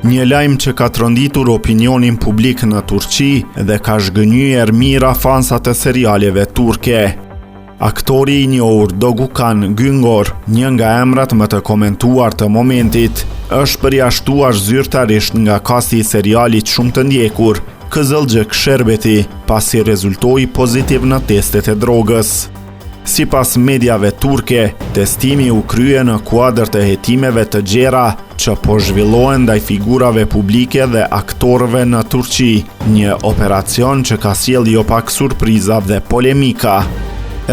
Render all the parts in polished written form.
Një lajm që ka tronditur opinionin publik në Turqi dhe ka zhgënjyer mijëra fansa të serialeve turke. Aktori i njohur Dogukan Güngör, një nga emrat më të komentuar të momentit, është përjashtuar zyrtarisht nga kasti i serialit shumë të ndjekur, Kızılcık Şerbeti, pasi rezultoi pozitiv në testet e drogës. Sipas mediave turke, testimi u krye në kuadër të hetimeve të gjera që po zhvillohen ndaj figurave publike dhe aktorëve në Turqi, një operacion që ka sjellë jo pak surpriza dhe polemika.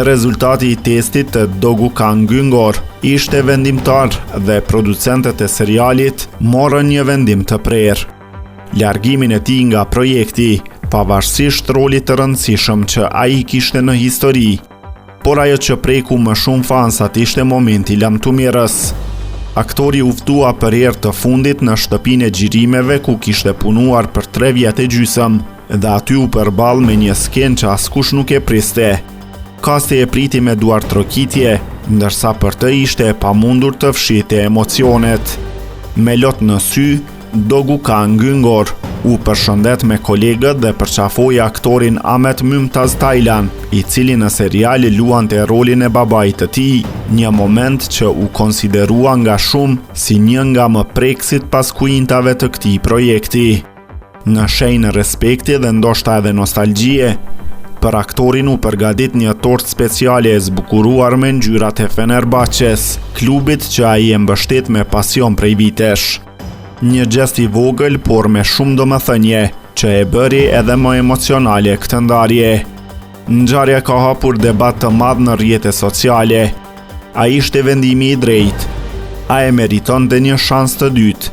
Rezultati i testit të Dogukan Güngör ishte vendimtar dhe producentët e serialit morën një vendim të prerë. Largimin e tij nga projekti, pavarësisht rolit të rëndësishëm që ai kishte në histori. Por ajo që preku më shumë fansat ishte momenti lamtumirës. Aktori u ftua për herë të fundit në shtëpinë e xhirimeve ku kishte punuar për 3 vjet e gjysëm dhe aty u përball me një skenë që askush nuk e priste. Kasti e priti me duartrokitje, ndërsa për të ishte e pamundur të fshihte emocionet. Me lot në sy, Dogukan Güngör u përshëndet me kolegët dhe përqafoi aktorin Ahmet Mümtaz Taylan, i cili në serial luante rolin e babait të tij, një moment që u konsiderua nga shumë si një nga më prekësit pas kuintave të këtij projekti. Në shenjë respekti dhe ndoshta edhe nostalgjie, për aktorin u përgatit një tortë speciale e zbukuruar me ngjyrat e Fenerbahçes, klubit që ai e mbështet me pasion prej vitesh. Një gjest i vogël, por me shumë domethënie, që e bëri edhe më emocionale këtë ndarje. Ngjarja ka hapur debat të madh në rrjete sociale. A ishte vendimi i drejtë? A e meritonte një shans të dytë?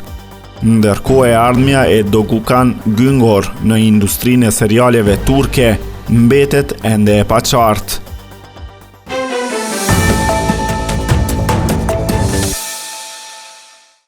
Ndërkohë e ardhmja e Dogukan Güngör në industrinë e serialeve turke mbetet ende e paqartë.